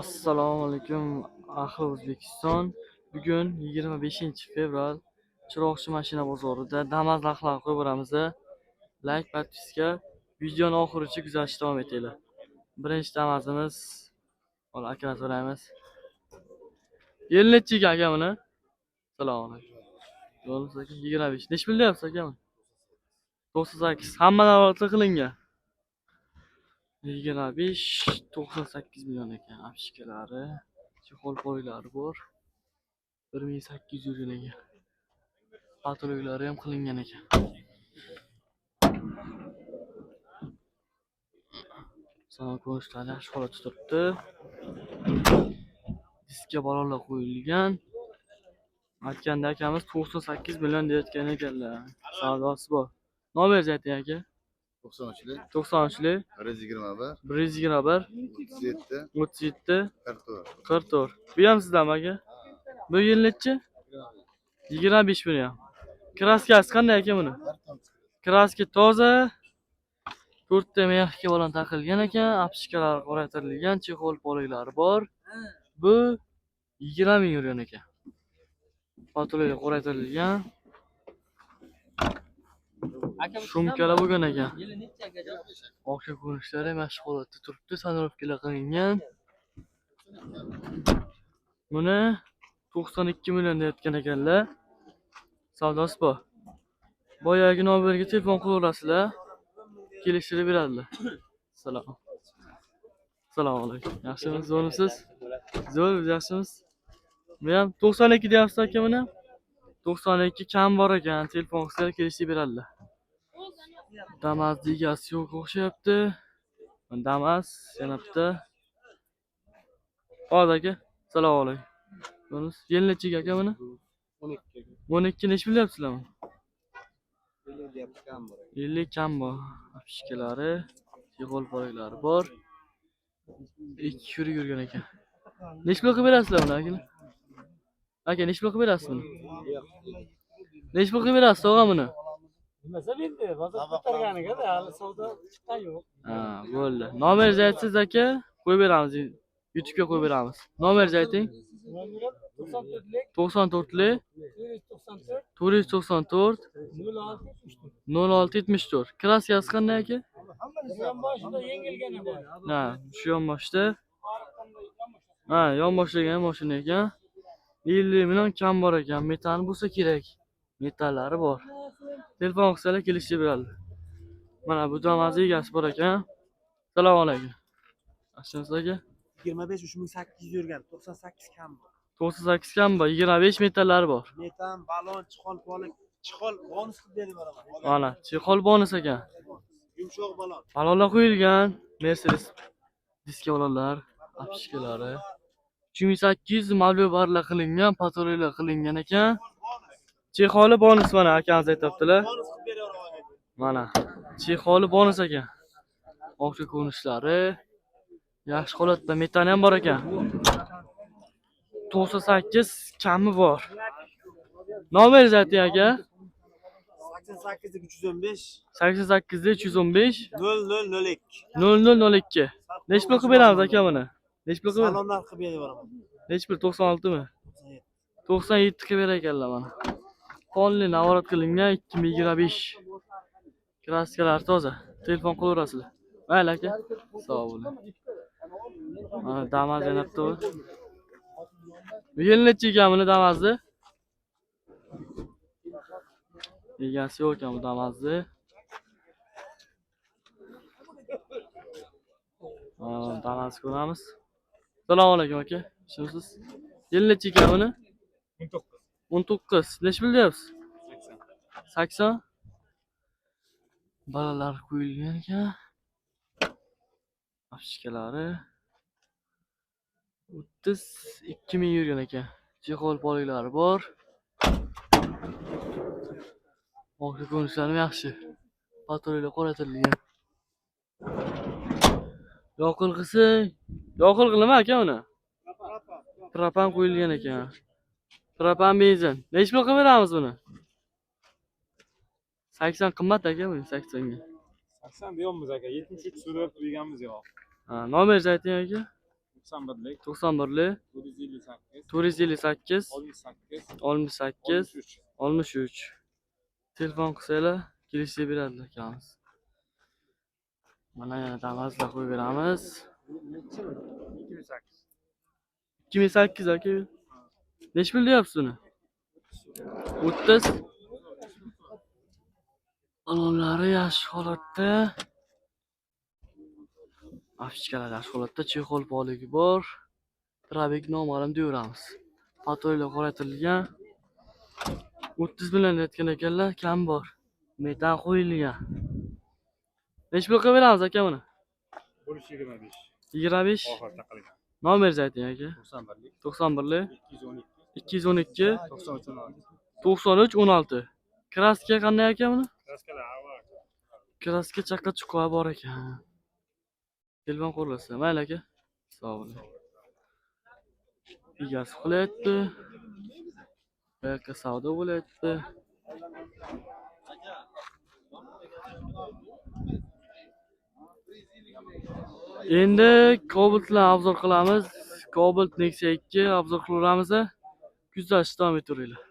Assalomu alaykum, ahli O'zbekiston. Bugun 25-fevral Chiroqchi mashina bozorida Damas narxlarini qo'yib boramiz. Like, подписка, videoni oxirigacha kuzatishda davom etinglar. Birinchi Damasimiz, hozir akadan so'raymiz. Yil nechi ekan aka buni? Assalomu alaykum. Yo'limiz aka 25. Nechi pul deyapsiz aka buni? 98. Hamma nazoratli qilingan. 25 98 million ekan. Apishkalari, chexol poylari bor. 1800 yurgan ekan. Patologlari ham qilingan ekan. Salon ko'rinishlari yaxshi holatda turibdi. Diska balonlar qo'yilgan. Aytganda akamiz 98 million deyotgan ekanlar. Savdosi bor. Nomeringizni ayting aka. 93'lü, 93lik 121, 121 37, 37 44. 44. Bu ham sizdami aka? Bu yil nechi? 25 buni ham. Kraskasi qanday aka buni? Kraska toza. To'rtta mexga balon taqilgan ekan, apishkalar qoraytirilgan, chexol poliklari bor. Bu 20 ming yurgan ekan. Patologiya qoraytirilgan. Shumkalar bo'lgan ekan. Orqa ko'rinishlari ham yaxshi holatda turibdi, tonirovkalar qilingan. Buni 92 million deyotgan ekanlar. Savdosi bor. Boyagi nomerga telefon qilaverasizlar. Kelishtirib beradilar. Salom. Assalomu alaykum. Yaxshimisiz, zo'rmisiz? Zo'r, biz yaxshimiz. Bu ham 92 deyapsiz aka buni? 92 kam bor ekan, telefon qilsalar kelishtirib beradilar. Damas egasi yo'q o'xshayapti. Damas yana bitta. Hozir aka, assalomu alaykum. Zo'rmisiz? Yil nechiga aka buni? 12. 12 nechi pul deyapsizlar buni? 50 kam bor. Apishkalari, chexol polaklari bor. Ikki yurib yurgan ekan. Nechi pul qilib berasizlar buni aka? Aka, nechi pul qilib berasiz buni? Nechi pul qilib berasiz tog'a buni? Nimasa bildi, bozor ko'targaniga da hali savdo chiqqan yo'q. Ha, bo'ldi. Nomeringizni aytsangiz aka, qo'yib beramiz. YouTube'ga qo'yib beramiz. Nomeringizni ayting. Nomeri 94lik 94lik 494 494 06 0674. Kraskasi qanday aka? Bu yonboshida yengilgani bor. Ha, shu yonboshda. Ha, yonboshlagan mashina ekan. 50 million kam bor ekan. Metan bo'lsa kerak. Metallari bor. Telefon qilsalar kelishib beradi. Mana bu Damas egasi bor ekan. Assalomu alaykum. Yaxshimisiz aka? 25 3800 yurgan, 98 kam bor. 98 kam bor, 25 metallari bor. Metan, balon, chixol polik, chixol bonus qilib berib boraman. Mana, chexol bonus ekan. Yumshoq balon. Balonlar qo'yilgan. Mercedes diska balonlar, apishkalari. 3800 mablag' barlar qilingan, patrollar qilingan ekan. Chexoli bonus mana akamiz aytyaptilar. Bonus qilib beraman. Mana chexoli bonus ekan. Orqa ko'rinishlari yaxshi holatda, metan ham bor ekan. 98 kami bor. Nomeringizni ayting aka. 88 315 88 315 0002. 0002. Nechi pul qilib beramiz aka buni? Nechi pul qilib? Salonlar qilib berib boraman. Nechi pul? 96 mi? 97 qilib berar ekanlar mana. Polni navorot qilingan 2025. Kraskalar toza. Telefon qilaverasizlar. Mayli aka. Sog' bo'ling. Mana Damas yana bitta bu. Bu yil nechi ekan buni Damasni? Egasi yo'q ekan bu Damasni. Mana Damas ko'ramiz. Assalomu alaykum aka. Shimsiz? Yil nechi ekan buni? 19. 19. Nechi pul deyapsiz? 80. Balalar qo'yilgan ekan. Apishkalari 32 ming yurgan ekan. Chexol poliklari bor. Orqa ko'rinishlari ham yaxshi. Patrollar qoraytirilgan. Yoqilg'isi, yoqilg'i nima aka uni? Propan qo'yilgan ekan. Propan benzin. Nechi pul qilib beramiz buni? 80 qimmat aka bu 80 ga. 80 deyapmiz aka, 73 so'rab qo'yganmiz yo'q. Ha, nomeringizni ayting aka. 91lik 91lik 458 458 68 68 63. 63. Telefon qilsanglar, kelishib beradilar akamiz. Mana yana Damas'lar qo'yib beramiz. 2008. 2008 aka. Nechi pul deyapsiz uni? 30. Balonlari yaxshi holatda. Afishkalar yaxshi holatda, chexol poligi bor. Trabek noma'lum deyaveramiz. Patroller qoraytirilgan. 30 million aytgan ekanlar, kam bor. Metan qo'yilgan. Nechi pul qilib beramiz aka buni? 125. 25. Oxirida qilingan. Nomeringizni ayting aka. 91lik 91lik 212 212 93 16. 93 16. Kraska qanday aka buni? Kraskalar avval. Kraska chaqqa chuqur bor ekan. Telefon qo'llasa, mayli aka. Sog' bo'ling. Egasi qilyapti. Bu yoqqa savdo bo'lyapti. Endi Cobalt bilan obzor qilamiz. Cobalt Nexia 2 obzor qilaveramiz. Kuzatishda davom etaveringlar.